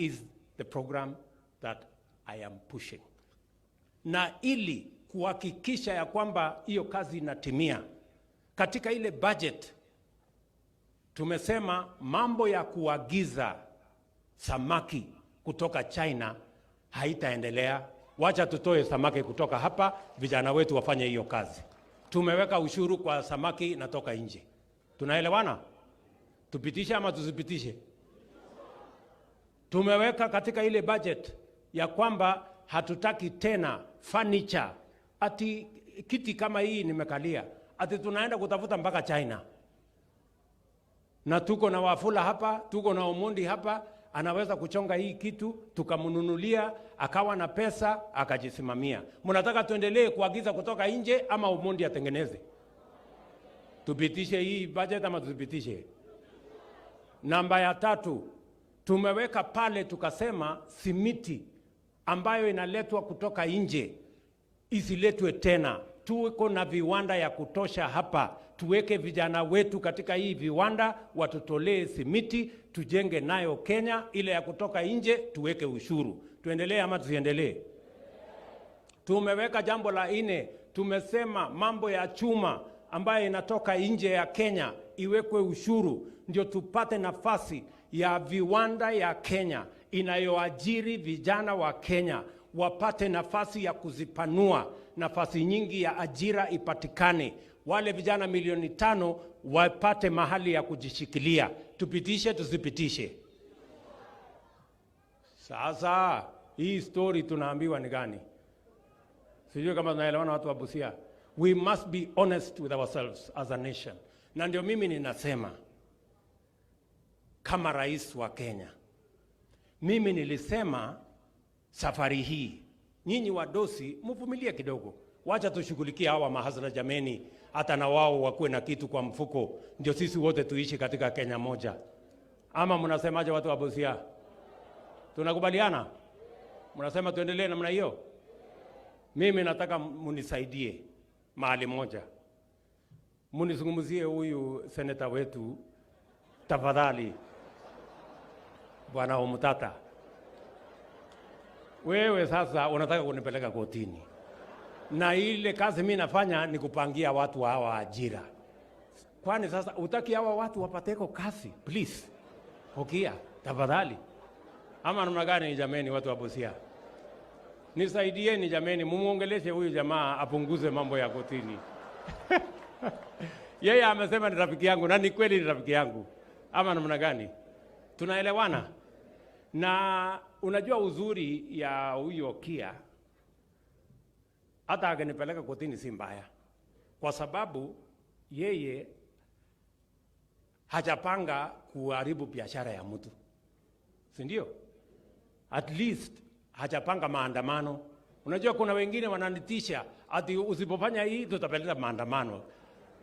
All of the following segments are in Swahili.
is the program that I am pushing. Na ili kuhakikisha ya kwamba hiyo kazi inatimia, katika ile budget tumesema mambo ya kuagiza samaki kutoka China haitaendelea. Wacha tutoe samaki kutoka hapa, vijana wetu wafanye hiyo kazi. Tumeweka ushuru kwa samaki natoka nje. Tunaelewana? Tupitishe ama tusipitishe? Tumeweka katika ile budget ya kwamba hatutaki tena furniture, ati kiti kama hii nimekalia, ati tunaenda kutafuta mpaka China. Na tuko na Wafula hapa, tuko na Omondi hapa, anaweza kuchonga hii kitu tukamnunulia, akawa na pesa akajisimamia. Mnataka tuendelee kuagiza kutoka nje ama Omondi atengeneze? Tupitishe hii budget ama tusipitishe? Namba ya tatu, tumeweka pale tukasema simiti ambayo inaletwa kutoka nje isiletwe tena. Tuko na viwanda ya kutosha hapa, tuweke vijana wetu katika hii viwanda watutolee simiti, tujenge nayo Kenya. Ile ya kutoka nje tuweke ushuru. Tuendelee ama tusiendelee? Tumeweka jambo la nne, tumesema mambo ya chuma ambayo inatoka nje ya Kenya iwekwe ushuru, ndio tupate nafasi ya viwanda ya Kenya inayoajiri vijana wa Kenya wapate nafasi ya kuzipanua, nafasi nyingi ya ajira ipatikane, wale vijana milioni 5 wapate mahali ya kujishikilia. Tupitishe tusipitishe? Sasa hii story tunaambiwa ni gani? Sijui kama tunaelewana watu wa Busia. We must be honest with ourselves as a nation. Na ndio mimi ninasema kama rais wa Kenya, mimi nilisema safari hii nyinyi wadosi mvumilie kidogo, wacha tushughulikie hawa mahasla jameni, hata na wao wakuwe na kitu kwa mfuko, ndio sisi wote tuishi katika Kenya moja. Ama mnasemaje watu wa Busia? Tunakubaliana? Mnasema tuendelee namna hiyo? Mimi nataka munisaidie mahali moja, munizungumzie huyu seneta wetu tafadhali, Bwana Omutata. Wewe sasa unataka kunipeleka kotini, na ile kazi mimi nafanya ni kupangia watu hawa ajira. Kwani sasa utaki hawa watu wapateko kazi? Please, Okia, tafadhali. Ama namna gani jameni, watu wa Busia? Nisaidieni jameni, mumuongeleshe huyu jamaa apunguze mambo ya kotini. Yeye amesema ni rafiki yangu, na ni kweli ni rafiki yangu. Ama namna gani? Tunaelewana? Na unajua uzuri ya huyu Okia, hata akinipeleka kotini si mbaya, kwa sababu yeye hajapanga kuharibu biashara ya mtu, si ndio? At least hajapanga maandamano. Unajua kuna wengine wananitisha ati usipofanya hii tutapeleka maandamano.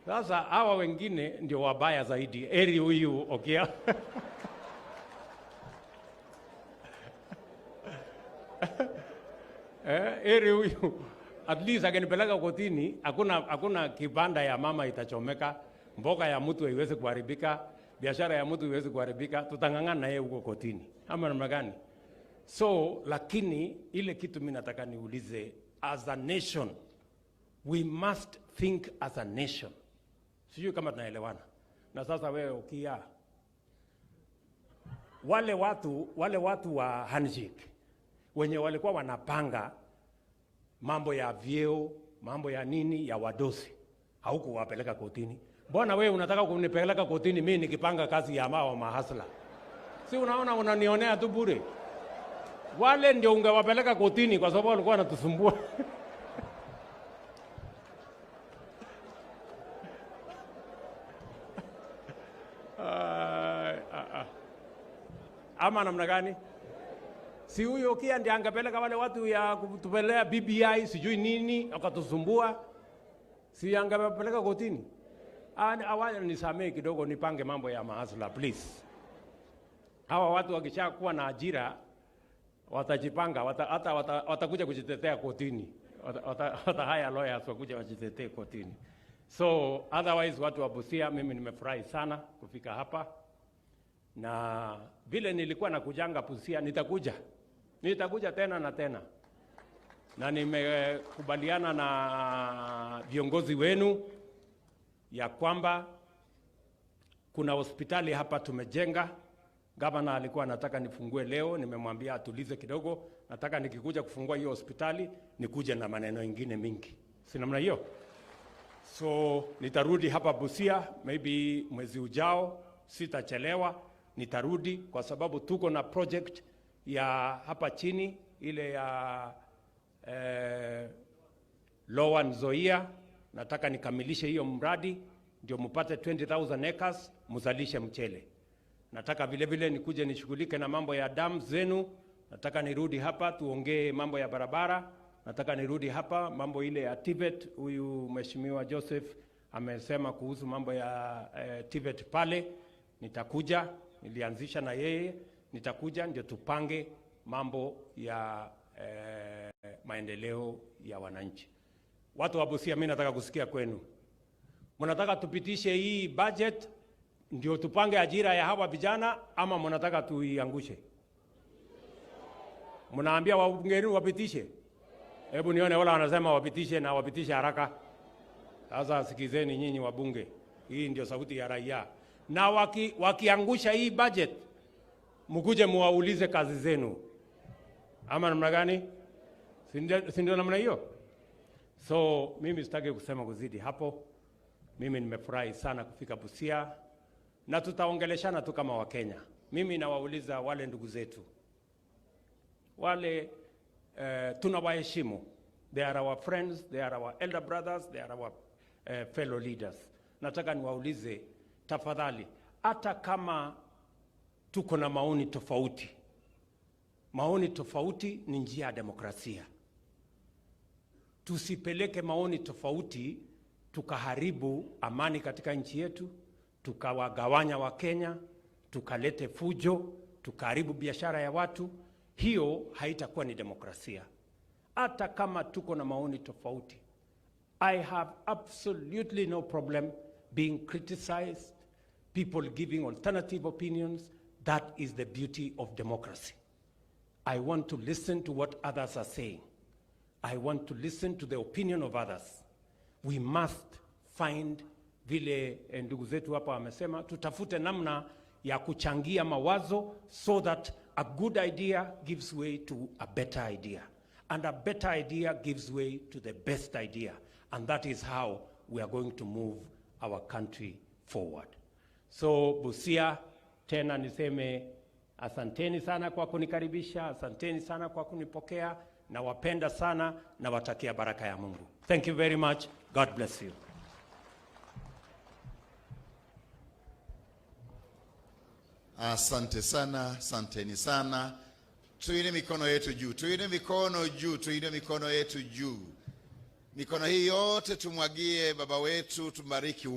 Sasa hawa wengine ndio wabaya zaidi. Eri huyu Okia. Eri huyu at least akinipeleka kotini, hakuna kibanda ya mama itachomeka, mboga ya mtu haiwezi kuharibika, biashara ya mtu haiwezi kuharibika, tutang'ang'ana na yeye huko kotini. Ama namna gani? So lakini ile kitu mimi nataka niulize, as a nation we must think as a nation. Sijui kama tunaelewana. Na sasa wewe Okia, wale watu wa handshake wenye walikuwa wanapanga mambo ya vyeo, mambo ya nini ya wadosi, haukuwapeleka kotini. Mbona wewe unataka kunipeleka kotini mimi nikipanga kazi ya mao mahasla? Si unaona unanionea tu bure. Wale ndio ungewapeleka kotini kwa sababu walikuwa wanatusumbua. Ama namna gani? Si huyo Okia ndiye angepeleka wale watu ya kutupelea BBI sijui nini wakatusumbua. Si angepeleka kotini? Awaje nisamee kidogo nipange mambo ya mahasla please. Hawa watu wakishakuwa na ajira watajipanga, hata watakuja kujitetea kotini. Wata hire lawyers wakuja wajitetee kotini. So otherwise watu wa Busia, mimi nimefurahi sana kufika hapa. Na vile nilikuwa nakujanga Busia, nitakuja tena na tena, na nimekubaliana na viongozi wenu ya kwamba kuna hospitali hapa tumejenga. Gavana alikuwa anataka nifungue leo, nimemwambia atulize kidogo. Nataka nikikuja kufungua hiyo hospitali nikuje na maneno ingine mingi, si namna hiyo? So nitarudi hapa Busia maybe mwezi ujao, sitachelewa, nitarudi kwa sababu tuko na project ya hapa chini ile ya Lower Nzoia. Nataka nikamilishe hiyo mradi ndio mupate 20,000 acres muzalishe mchele. Nataka vile vile nikuje nishughulike na mambo ya dam zenu. Nataka nirudi hapa tuongee mambo ya barabara. Nataka nirudi hapa mambo ile ya TVET. Huyu Mheshimiwa Joseph amesema kuhusu mambo ya TVET pale. Nitakuja, nilianzisha na yeye, nitakuja ndio tupange mambo ya maendeleo ya wananchi. Watu wa Busia, mimi nataka kusikia kwenu. Mnataka tupitishe hii budget ndio tupange ajira ya hawa vijana ama mnataka tuiangushe? Mnaambia wabunge wenu wapitishe? Hebu nione wala wanasema wapitishe na wapitishe haraka. Sasa sikizeni nyinyi wabunge, hii ndio sauti ya raia. Na wakiangusha hii budget, mkuje muwaulize kazi zenu, ama namna gani? Si ndio namna hiyo? So mimi sitaki kusema kuzidi hapo. Mimi nimefurahi sana kufika Busia na tutaongeleshana tu kama Wakenya. Mimi nawauliza wale ndugu zetu wale, tunawaheshimu. They are our friends, they are our elder brothers, they are our fellow leaders. Nataka niwaulize tafadhali, hata kama tuko na maoni tofauti, maoni tofauti ni njia ya demokrasia. Tusipeleke maoni tofauti tukaharibu amani katika nchi yetu, tukawagawanya Wakenya, tukalete fujo, tukaharibu biashara ya watu. Hiyo haitakuwa ni demokrasia. Hata kama tuko na maoni tofauti, I have absolutely no problem being criticized, people giving alternative opinions. That is the beauty of democracy. I want to listen to what others are saying. I want to listen to the opinion of others. We must find, vile ndugu zetu hapa wamesema, tutafute namna ya kuchangia mawazo so that a good idea gives way to a better idea. And a better idea gives way to the best idea. And that is how we are going to move our country forward. So Busia, tena niseme asanteni sana kwa kunikaribisha, asanteni sana kwa kunipokea, nawapenda sana, nawatakia baraka ya Mungu. Thank you very much. God bless you. Asante sana, asanteni sana. Tuinue mikono yetu juu, tuinue mikono juu, tuinue mikono yetu juu. Mikono hii yote tumwagie baba wetu, tumbariki.